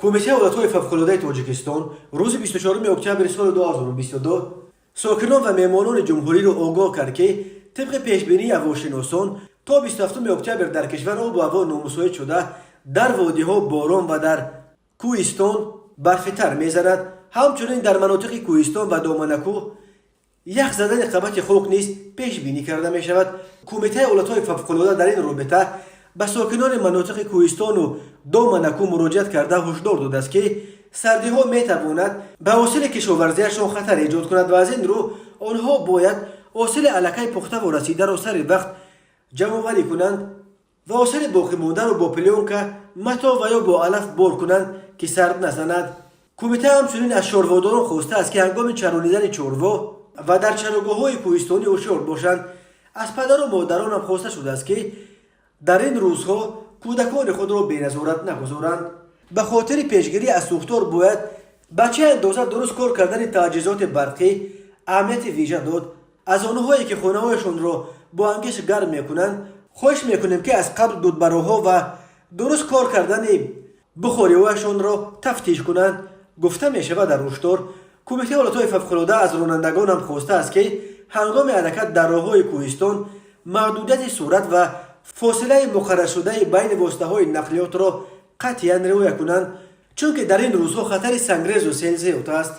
Кумитаи ҳолатҳои фавқулодаи Тоҷикистон рӯзи 24 октябри соли 2022 сокинон ва меҳмонони ҷумҳуриро огоҳ кард, ки тибқи пешбинии ҳавошиносон то 27 октябр дар кишвар обу ҳаво номусоид шуда, дар водиҳо борон ва дар кӯҳистон барфи тар мезанад. Ҳамчунин дар манотиқи кӯҳистон ва доманакӯҳ ях задани қабати хок низ пешбинӣ карда мешавад. Кумитаи ҳолатҳои фавқулода дар ин робита ба сокинони манотиқи кӯҳистону доманакӯҳ муроҷиат карда, ҳушдор додааст, ки сардиҳо метавонад ба ҳосили кишоварзиашон хатар эҷод кунад ва аз ин рӯ онҳо бояд ҳосили аллакай пухтаву расидаро сари вақт ҷамъоварӣ кунанд ва ҳосили боқимондаро бо плёнка, матоъ ва ё бо алаф бор кунанд, ки сард назанад. Кумита ҳамчунин аз чорводорон хостааст, ки ҳангоми чаронидани чорво ва дар чарогоҳҳои кӯҳистонӣ ҳушёр бошанд. Аз падару модаронам хоста шудааст, ки дар ин рӯзҳо кӯдакони худро беназорат нагузоранд. Ба хотири пешгирӣ аз сӯхтор бояд ба чӣ андоза дуруст кор кардани таҷҳизоти барқӣ аҳамияти вижа дод. Аз онҳое, ки хонаҳояшонро бо ангишт гарм мекунанд, хоҳиш мекунем, ки аз қабл дудбароҳо ва дуруст кор кардани бухориҳояшонро тафтиш кунанд, гуфта мешавад дар ҳушдор. Кумитаи ҳолатҳои фавқулода аз ронандагонам хостааст, ки ҳангоми ҳаракат дар роҳҳои кӯҳистон маҳдудияти суръат ва фосилаи муқарраршудаи байни воситаҳои нақлиётро қатъиян риоя кунанд, чунки дар ин рӯзҳо хатари сангрезу сел зиёд аст.